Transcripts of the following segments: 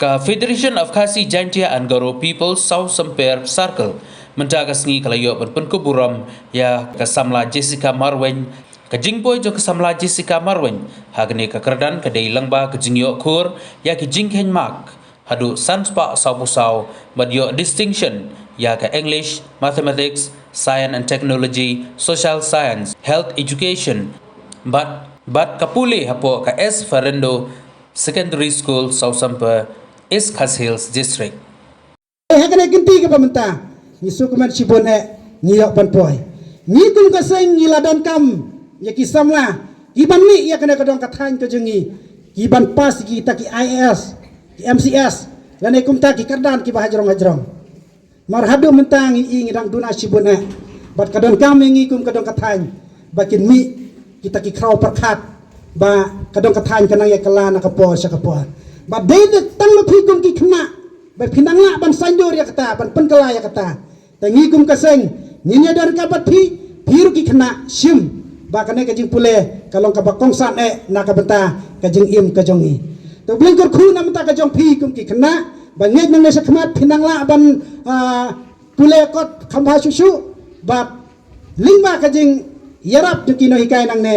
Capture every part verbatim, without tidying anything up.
Ka Federation of Khasi Jaintia and Garo People South Samper Circle mynta ka sngi ka la ïoh ban pynkup burom ïa ka samla Jessica Marwein. Ka jingpoi jong ka samla Jessica Marwein ha kane ka kyrdan ka dei lyngba ka jingïoh khur ïa ki jingkheiñ mark haduh san spah saw phew saw bad ïoh distinction ïa ka English, Mathematics, Science and Technology, Social Science, Health Education bad bad ka pule hapoh ka S Ferrando Secondary School, South Samper, East Khasi Hills District. Eh, ha kane ka kynti kaba mynta ngi sngewkmen shibun eh ngi ïoh ban poi. Ngi kum ka seng ngi la donkam ïa ki samla ki ban mih ïa kane ka dong ka thaiñ ka jong ngi, ki ban pass kita ki I A S, ki M C S, lane kumta ki kyrdan kiba hajrong hajrong. Mar haduh mynta ngi i ngi dang duna shibun eh bad ka donkam ïa ngi kum ka dong ka thaiñ ba kin mih kita ki khraw pyrkhat ba ka dong ka thaiñ ka nang ïa kylla na ka por sha ka por. Ba dei da tang ma phi kum ki khynnah ba phi nang lah ban saiñdur ïa kata, ban pynkylla ïa kata. Te ngi kum ka seng ngin ïa don ryngkat bad phi, phi ruh ki khynnah shim ba kane ka jingpule ka long kaba kongsan eh na ka bynta ka jingim ka jong ngi. Te U Blei un kyrkhu na ka bynta ka jong phi kum ki khynnah ba ngeit nangne shakhmat phi nang lah ban, ah, pule kot kham bha shuh shuh bad lyngba ka jingïarap jong ki nonghikai nangne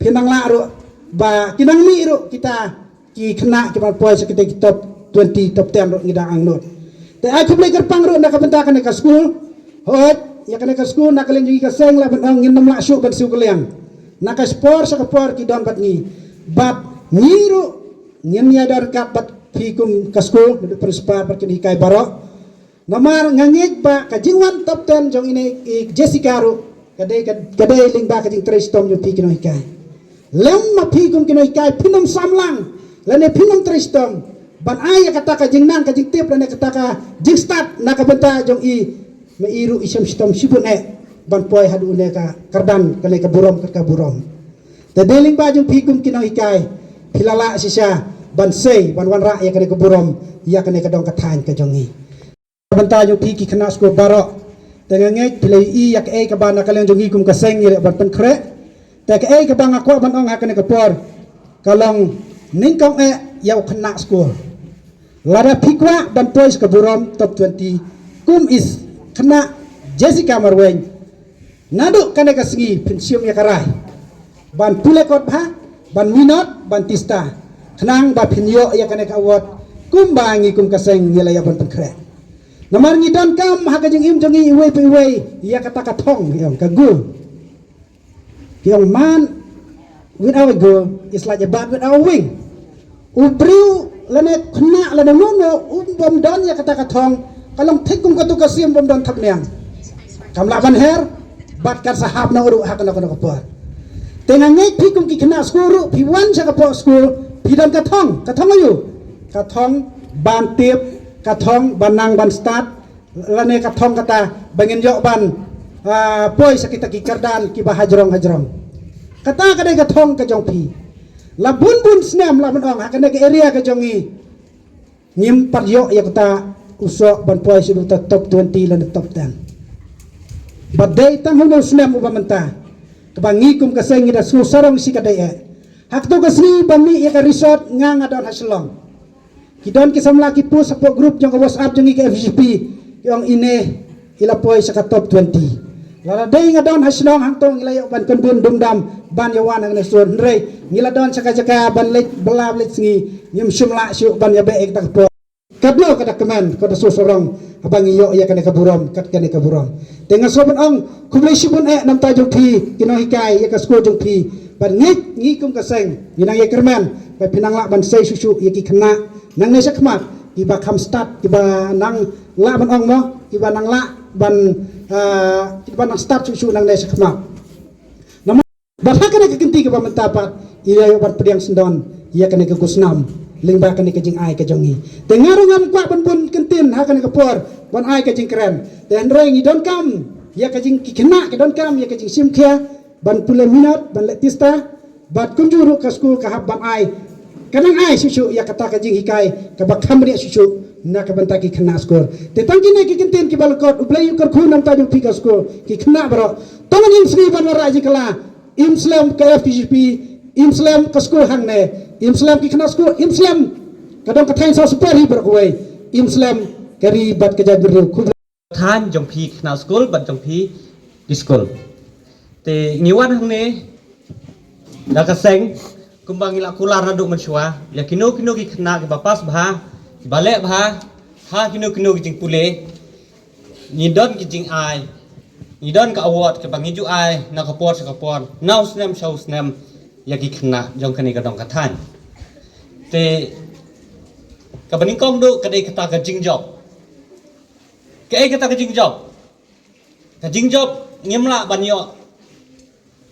phi nang lah ruh ba ki nang mih ruh kita ki khynnah ki ban poi sha kita ki top twenty, top ten ruh ngi dang angnud. Te ai khublei kyrpang ruh na ka bynta kane ka skul. Hooid, ïa kane ka skul na ka liang jong ngi ka seng lah ban ong ngin nym lah shuh ban siew kylliang na ka por sha ka por ki don bad ngi. Bad ngi ruh ngin ïa don ryngkat bad phi kum ka skul, na ka principal bad ki nonghikai baroh. Namar nga ngeit ba ka jingwan top ten jong ine i Jessica ruh ka dei, ka, ka dei lyngba ka jingtrei shitom jong phi ki nonghikai. Lem ma phi kum ki nonghikai phin ym sam lang lane phin ym trei shitom ban ai ïa kata ka jingnang ka jingtip lane kata ka jingstad na ka bynta jong i, ma i ruh i shem shitom shibun eh ban poi haduh ne ka kyrdan kane ka burom, ka burom. Te dei lyngba jong phi kum ki nonghikai phi la lah shisha ban sei, ban wanrah ïa kane ka burom ïa kane ka dong ka thaiñ ka jong ngi. Bynta jong phi ki khynnah skul baroh. Te nga ngeit phi la ïohi ïa kaei kaba na ka liang jong ngi kum ka seng ngi leh ban pynkhreh. Te kaei kaba nga kwah ban ong ha kane ka por ka long nyngkong eh ïa u khynnah skul. Lada phi kwah ban poi sha ka burom top twenty kum i khynnah Jessica Marwein, naduh kane ka sngi phin shim ïa ka rai ban pule kot bha, ban minot, ban tista, khnang ba phin ïoh ïa kane ka award kumba ngi kum ka seng ngi la ïa ban pynkhreh. Namar ngi donkam ha ka jingim jong ngi iwei pa iwei ïa kata ka thong, ïa ka goal. Ki ong man without a goal is like a bird without a wing. U briew lane khynnah lane mano um bym don ïa kata ka thong ka long thik kum katu ka sim bym don thapniang. Kam lah ban her bad kan sa hap noh ruh ha kano kano ka por. Te nga ngeit phi kum ki khynnah skul ruh phi wan sha ka por skul phi don ka thong, ka thong aïu? Ka thong ban tip, ka thong ban nang ban stad, lane ka thong kata ba ngin ïoh ban, ah, poi sha kita ki kyrdan kiba hajrong hajrong. Kata ka dei ka thong ka jong phi. La bun bun snem la ban ong ha kane ka area ka jong ngi ngim pat ïoh ïa kata u soh ban poi sha uta top twenty lane top ten. Ba dei tang hynñiew snem uba mynta kaba ngi kum ka seng ngi da shu sarong shi ka dei eh. Ha katu ka sngi ba mih ïa ka result nga nga don ha Shillong. Ki don ki samla ki post hapoh group jong ka WhatsApp jong ngi ka F G P, ki ong ine i la poi sha ka top twenty. Lada dei nga don ha shnong hangto ngi la ïoh ban convince dum dam ban ïa wan hangne sur, hynrei ngi la don sha ka jaka ban leit bylla leit sngi, ngim shym lah shuh ban ïa beh ïa kata ka por. Katno ka da kmen, ka da shu sarong haba ngi ïoh ïa kane ka burom, kat kane ka burom. Te nga shu ban ong khublei shibun eh na bynta jong phi ki nonghikai ïa ka skul jong phi. Bad ngeit ngi kum ka seng ngi nang ïa kyrmen ba phi nang lah ban sei shuh shuh ïa ki khynnah nangne shakhmat, kiba kham stad, kiba nang lah ban ong mo, kiba nang lah ban, ah, kiba nang stad shuh shuh nangne shakhmat. Namar bad ha kane ka kynti kaba mynta pat i la ïoh ban pdiang sngewdon ïa kane ka khusnam lyngba kane ka jingai ka jong ngi. Te nga ruh ngam kwah ban bun kyntien ha kane ka por ban ai ka jingkren. Te hynrei ngi donkam ïa ka jing, ki khynnah ki donkam ïa ka jingshim khia ban pule minot, ban leh tista. Bad kumjuh ruh ka skul ka hap ban ai, ka nang ai shuh shuh ïa kata ka jinghikai kaba kham rieh shuh shuh na ka bynta ki khynnah skul. Te tang kine ki kyntien kiba lyngkot, U Blei u kyrkhu na bynta jong phi ka skul, ki khynnah baroh. To ngin ïeng sngi ban wanrah jingkylla, im slem ka F K G P, im slem ka skul hangne, im slem ki khynnah skul, im slem Ka dong ka thaiñ sawsper hi baroh kawei. Im slem ka ri bad ka jaitbynriew. Khublei. Thaiñ jong phi khynnah skul bad jong phi ki skul. Te ngi wan hangne da ka seng kumba ngi la kular naduh mynshuwa ïa kino kino ki khynnah kiba pass bha, kiba leh bha ha kino kino ki jingpule. Ngi don ki jingai, ngi don ka award kaba ngi ju ai na ka por sha ka por, na u snem sha u snem, ïa ki khynnah jong kane ka dong ka thaiñ. Te kaba nyngkong duh ka dei kata ka jingjop. Kaei kata ka jingjop? Ka jingjop ngim lah ban ïoh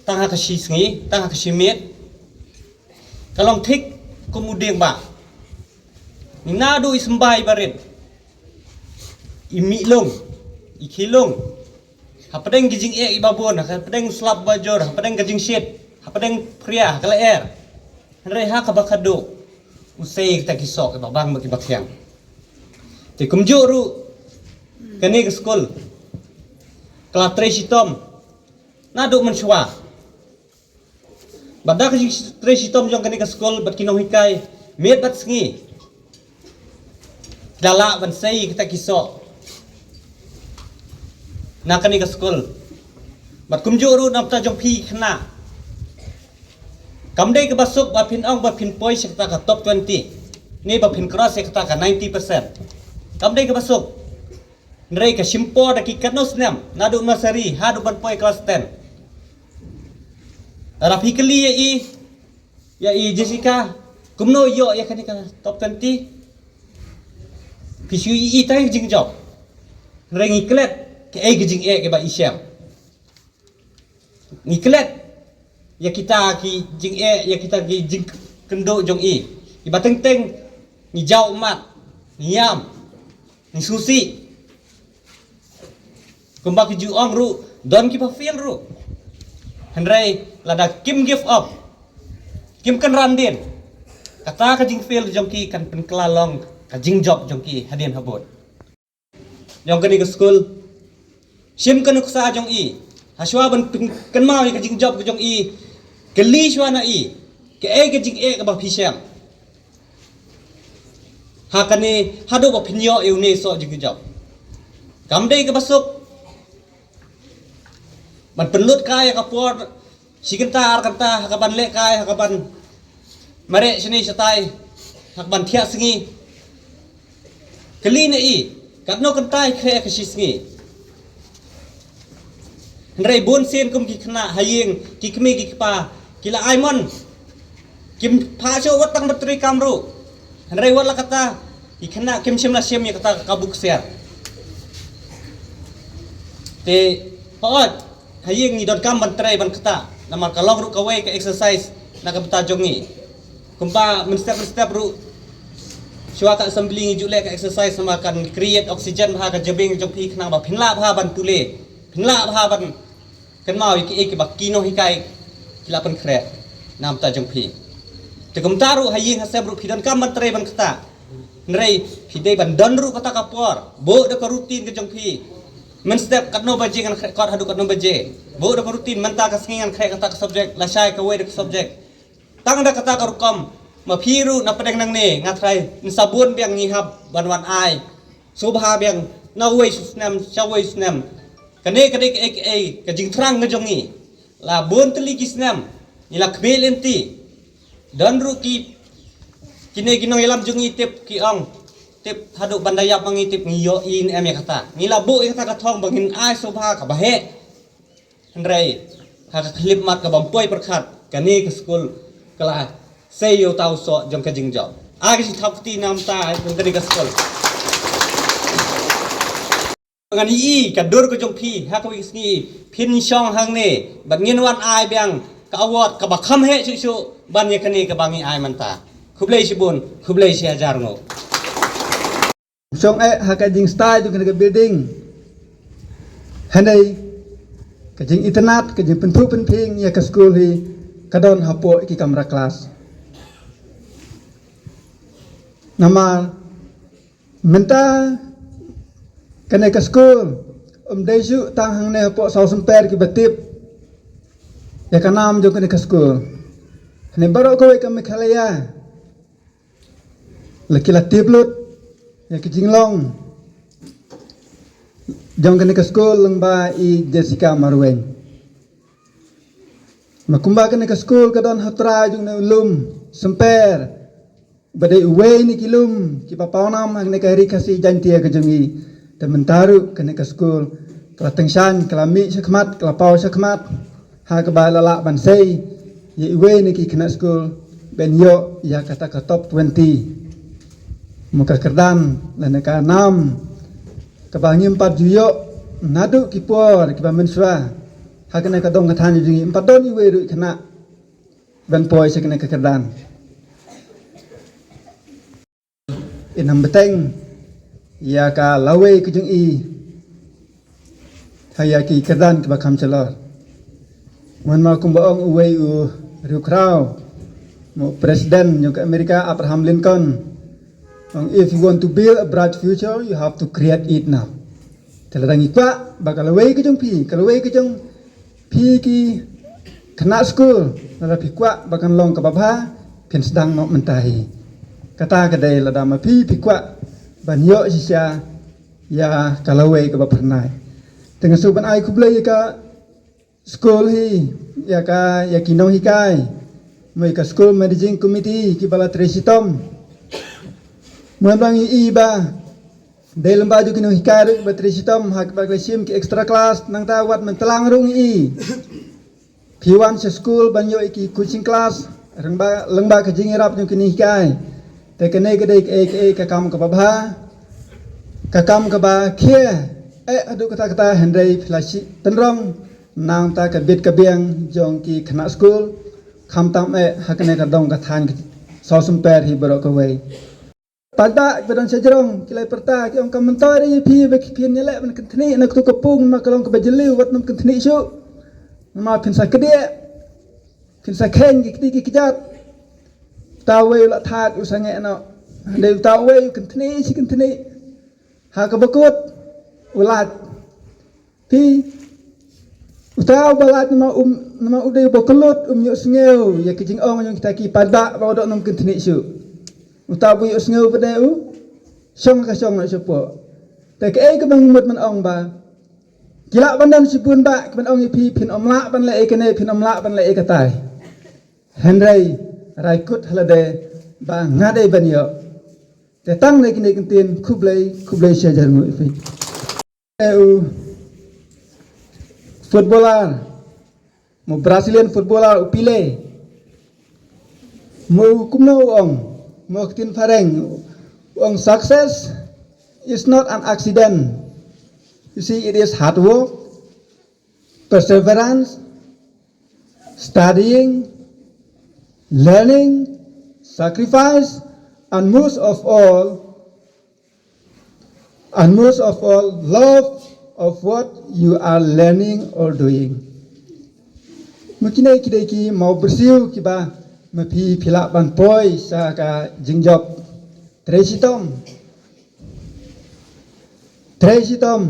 tang ha ka shi sngi, tang ha ka shi miet. Ka long thik kum u dieng ba. Naduh i symbai barit, i mih lung, i khie lung, hapdeng ki jingeh iba bun, hapdeng slap bajur, hapdeng ka jingshit, hapdeng phria, ha ka lyer. Hynrei ha kaba khadduh u sei kita ki soh kiba bang bad kiba thiang. Te kumjuh ruh kane ka skul ka la trei shitom naduh mynshuwa. Bad da ka jingtrei shitom jong kane ka skul bad ki nonghikai miet bad sngi, ki la lah ban sei kita ki soh na kane ka skul. Bad kumjuh ruh na bynta jong phi khynnah, kam dei kaba suk ba phin ong ba phin poi sha kata ka top twenty, ne ba phin cross sha kata ka ninety percent. Kam dei kaba suk. Hynrei ka shim por da ki katno snem, naduh nursery haduh ban poi class ten. Lada phi kylli ïa i, ïa i Jessica, kumno ïoh ïa kane ka top twenty? Phi shu ïohi tang ïa ka jingjop. Hynrei ngi klet kaei ka jingeh kaba i shem. Ngi klet ïa kita ki jingeh, ïa kita ki jingkynduh jong i. Iba teng teng ngi jaw ummat, ngi ïam, ngi sngewsih. Kumba ki ju ong ruh, don kiba fail ruh. Hynrei lada kim give up, kim kynran dien, kata ka jingfail jong ki kan pynkylla long ka jingjop jong ki hadien habud. Jong kane ka skul, shim ka nuksa jong i, ha shuwa ban pyn-, kynmaw ïa ka jingjop ka jong i, kylli shuwa na i, kaei ka jingeh kaba phi shem ha kane haduh ba phin ïoh ïa une soh jingjop. Kam dei kaba suk ban pynlut kai ïa ka por shi kynta ar kynta ha kaban lehkai, ha kaban mareh shane shatai, ha kaban thiah sngi. Kylli na i, katno kynta i khreh ka shi sngi? Hynrei bun sien kum ki khynnah ha ïing, ki kmie ki kpa ki la ai mon, kim phah shuh wat tang ban trei kam ruh. Hynrei wat la kata, ki khynnah kim shym la shim ïa kata ka buk ksiar. Te hooid, ha ïing ngi donkam ban trei ban ktah, namar ka long ruh kawei ka exercise na ka bynta jong ngi. Kumba mynstep mynstep ruh shuwa ka assembly ngi ju leh ka exercise namar kan create oxygen bha ha ka jabieng jong phi khnang ba phin lah bha ban pule, phin lah bha ban kynmaw ïa kiei kiba ki nonghikai ki la pynkhreh na ka bynta jong phi. Te kumta ruh ha ïing ha sem ruh phi donkam ban trei ban ktah. Hynrei phi dei ban don ruh kata ka por, buh da ka routine ka jong phi. Mynstep katno baje ngan khreh kot haduh katno baje. Buh da ka routine, mynta ka sngi ngan khreh kata ka subject, lashai kawei da ka subject. Tang da kata ka rukom, ma phi ruh na pdeng nangne nga trai, yn sa bun biang ngi hap ban wan ai sngewbha biang na uwei u snem sha uwei u snem. Kane ka dei kaei kaei ka jingthrang ka jong ngi. La bun tylli ki snem ngi la khmih lynti. Don ruh ki, kine ki nongïalam jong ngi tip ki ong, tip haduh ban da ïap ma ngi, tip ngi ïohi ne em ïa kata. Ngi la buh ïa kata ka thong ba ngin ai sngewbha kaba heh. Hynrei ha ka khyllipmat kaba ym poi pyrkhat, kane ka skul ka la sei ïa uta u soh jong ka jingjop. Ai ka jingthap kti na ka bynta jong kane ka skul. Ngan ïohi ka dur ka jong phi, ha kawei ka sngi phin shong hangne bad ngin wan ai biang ka award kaba kham heh shuh shuh ban ïa kane kaba ngi ai mynta. Khublei shibun, khublei shi hajar nguh. Shong eh ha ka jingstai jong kane ka building. Hynrei ka jingitynnad, ka jingpynthuh pynphieng ïa ka skul hi ka don hapoh ki kamra klas. Namar mynta kane ka skul ym dei shuh tang hangne hapoh Sawsymper kiba tip ïa ka nam jong kane ka skul. Hangne baroh kawei ka Meghalaya La ki la tip lut ïa ki jinglong jong kane ka skul lyngba i Jessica Marwein. Ma kumba kane ka skul ka don ha trai jong ne u lum Sumper, ba dei uwei na ki lum kiba pawnam ha kane ka ri Khasi Jaiñtia ka jong i. Te mynta ruh kane ka skul ka la tyngshaiñ, ka la mih shakhmat, ka la paw shakhmat ha kaba la lah ban sei ïa iwei na ki khynnah skul ban ïoh ïa kata ka top twenty. Mo ka kyrdan lane ka nam kaba ngim pat ju ïoh naduh ki por kiba mynshuwa. Ha kane ka dong ka thaiñ jong i ym pat don iwei ruh khynnah ban poi sha kane ka kyrdan. In ym bteng ïa ka lawei ka jong i ha ïa ki kyrdan kiba kham shalor. Mon ma kumba ong uwei u riewkhraw, mo president jong ka America, Abraham Lincoln, ong, "If you want to build a bright future, you have to create it now." Te lada ngi kwah ba ka lawei ka jong phi, ka lawei ka jong phi ki khynnah skul, lada phi kwah ba kan long kaba bha, phin sdang noh mynta hi. Kata ka dei lada ma phi phi kwah ban ïoh shisha ïa ka lawei kaba phyrnai. Te nga shu ban ai khublei ïa ka skul hi, ïa ka, ïa ki nonghikai, mo ïa ka school managing committee kiba la trei shitom. Mo ïa ba ngi i ba dei lem ba ju ki nonghikai ruh ba trei shitom ha kaba la shim ki extra class, nangta wat man tlang ruh ngi i. Phi wan sha skul ban ïoh ïa ki coaching class lyngba, lyngba ka jingïarap jong ki nonghikai. Te kane ka dei kaei kaei ka kam kaba bha, ka kam kaba khia eh haduh katta katta, hynrei phi la shim tynrong nangta ka bit ka biang jong ki khynnah skul, khamtam eh ha kane ka dong ka thaiñ Sawsumper hi baroh kawei. Paidbah ba don sha jrong ki la pyrta, ki ong ka myntoi re ïa phi ba ki phin ïaleh ban kynthni na katu ka pung, ma ka long kaba jylliew, wat nym kynthni shuh. Namar phin sa kdieh, phin sa kheiñ ki kti ki kjat. Uta uwei u la thait u sangeh noh. Dei uta uwei u kynthni shi kynthni. Ha kaba kut u lait. Phi, uta uba lait namar um, namar u dei uba kyllut, um ïohsngew ïa ki jingong jong kita ki paidbah ba u dei nym kynthni shuh. Uta uba ïohsngew ba dei u shong ka shong noh shapoh. Te kaei kaba nga mut ban ong ba ki lah ban don shibun bah kiban ong ïa phi, phin ym lah ban leh ïa kane, phin ym lah ban leh ïa katai. Hynrei rai kut ha lade ba nga dei ban ïoh. Te tang na kine ki ktien, khublei, khublei shihajar nguh ïa phi. Eh, u footballer, mo Brazilian footballer u Pele, mo kumno u ong, mo ktien phareng u ong, "Success is not an accident. You see, it is hard work, perseverance, studying, learning, sacrifice, and most of all, and most of all, love of what you are learning or doing." Ma kine ki dei ki mawbyrsiew kiba ma phi phi lah ban poi sha ka jingjop. Trei shitom. Trei shitom.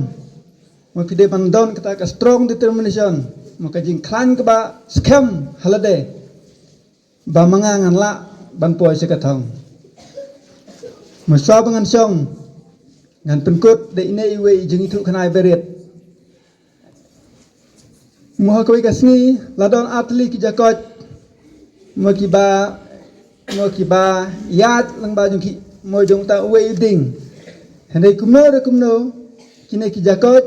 Ma phi dei ban don kata ka strong determination, ma ka jingkhlaiñ kaba skhem ha lade ba ma nga ngan lah ban poi sha ka thong. Ma shuwa ba ngan shong, ngan pynkut da ine iwei i jingithuh khnai ba rit. Mo ha kawei ka sngi la don ar tylli ki jakoit, mo kiba, mo kiba ïaid lyngba jong ki, mo jong uta uwei u dieng. Hynrei kumno re kumno, kine ki jakoit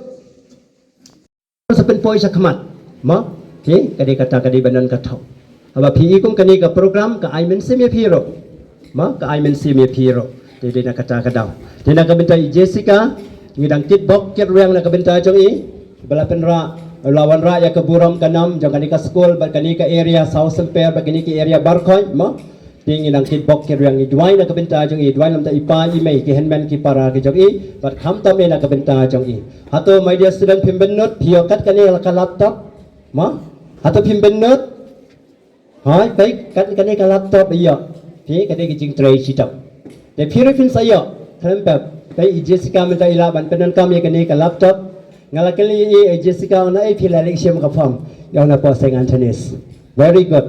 sa pynpoi shakhmat. Mo, phi, ka dei kata, ka dei ba don ka thong. Haba phi i kum kane ka program ka ai mynsiem ïa phi ruh. Mo, ka ai mynsiem ïa phi ruh. Te dei na kata ka daw, dei na ka bynta i Jessica, ngi dang kit bok kit rwiang na ka bynta jong i ba la pynrah, la wanrah ïa ka burom ka nam jong kane ka skul bad kane ka area Sawsumper bad kane ka area baroh khoit, mo. Te ngi dang kit bok kit rwiang, ngi duwai na ka bynta jong i, duwai na ka bynta i pa i mei, ki hynmen ki para ki jong i, bad khamtam eh na ka bynta jong i. Hato, my dear student, phim bynnud, phi ïoh kat kane ka laptop? Mo? Hato phim bynnud? Hooid, peit, kat kane ka laptop ïoh. Phi, ka dei ka jingtrei shitom. Te phi ruh phin sa ïoh, khlem pep. Peit, i Jessica mynta i lah ban pyndonkam ïa kane ka laptop. Nga la kylli ïa i, "Jessica, na ei phi la leit shim ka form?" Ïa, na poh Saint Anthony's. Very good.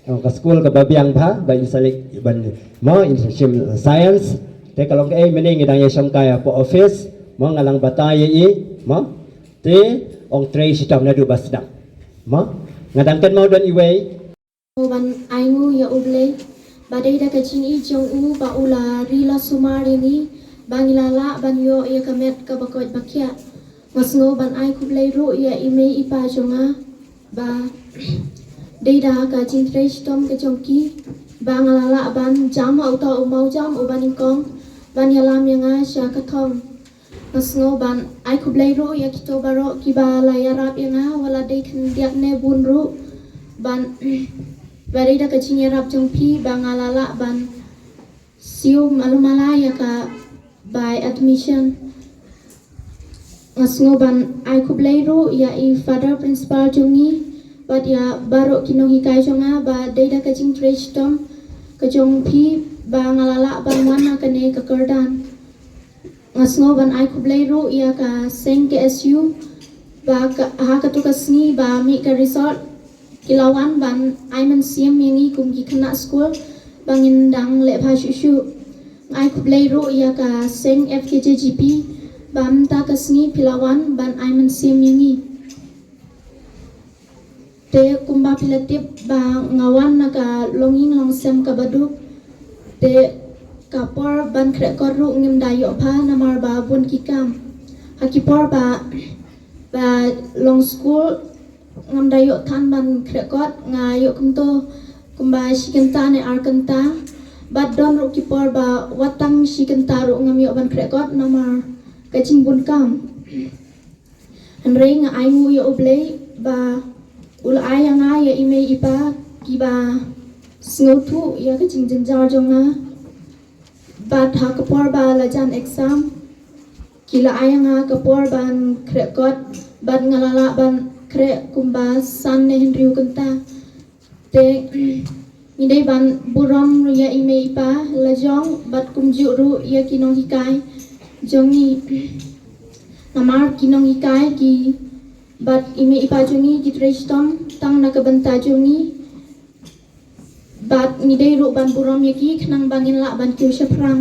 Ka skul kaba biang bha ba in sa leit ban, mo, in sa shim science. Te ka long kaei mynne ngi dang ïa shongkai hapoh office, mo, nga dang batai ïa i, mo. Te ong trei shitom naduh ba sdang, mo. Nga dang kynmaw don iwei. Ban ainguh ïa U Blei ba dei da ka jingïeit jong u ba u la ri la sumar ïa ngi ba ngi la lah ban ïoh ïa ka met kaba koit ba khiah. Nga sngew ban ai khublei ruh ïa i mei i pa jong nga ba dei da ka jingtrei shitom ka jong ki ba nga la lah ban jam ha uta u mawjam uba nyngkong ban ïalam ïa nga sha ka thong. Nga sngew ban ai khublei ruh ïa kito baroh kiba la ïarap ïa nga, wat la dei khyndiat ne bun ruh, ban ba dei da ka jingïarap jong phi ba nga la lah ban siew malu mala ïa ka bai admission. Nga sngew ban ai khublei ruh ïa i father principal jong ngi bad ïa baroh ki nonghikai jong nga ba dei da ka jingtrei shitom ka jong phi ba nga la lah ban wan ha kane ka kyrdan. Nga sngew ban ai khublei ruh ïa ka seng K S U ba ha katu ka sngi ba mih ka result ki la wan ban ai mynsiem ïa ngi kum ki khynnah skul ba ngin dang leh bha shuh shuh. Nga ai khublei ruh ïa ka seng F K J G P ba mynta ka sngi phi la wan ban ai mynsiem ïa ngi. Te kumba phi la tip ba nga wan na ka longïing longsem kaba duk. Te ka por ban khreh kot ruh ngim da ïoh bha namar ba bun ki kam. Ha ki por ba ba long skul ngam da ïoh than ban khreh kot, nga ïoh kumto kumba shi kynta ne ar kynta. Bad don ruh ki por ba wat tang shi kynta ruh ngam ïoh ban khreh kot namar ka jingbun kam. Hynrei nga ainguh ïa U Blei ba u la ai ïa nga ïa i mei i pa kiba sngewthuh ïa ka jingjynjar jong nga. Bad ha ka por ba la jan exam ki la ai ïa nga ka por ban khreh kot bad nga la lah ban khreh kumba san ne hynriew kynta. Te ngi dei ban burom ïa i mei i pa la jong bad kumjuh ruh ïa ki nonghikai jong ngi. Namar ki nonghikai ki bad i mei i pa jong ngi ki trei shitom tang na ka bynta jong ngi. Bad ngi dei ruh ban burom ïa ki khnang ba ngin lah ban kiew shaphrang.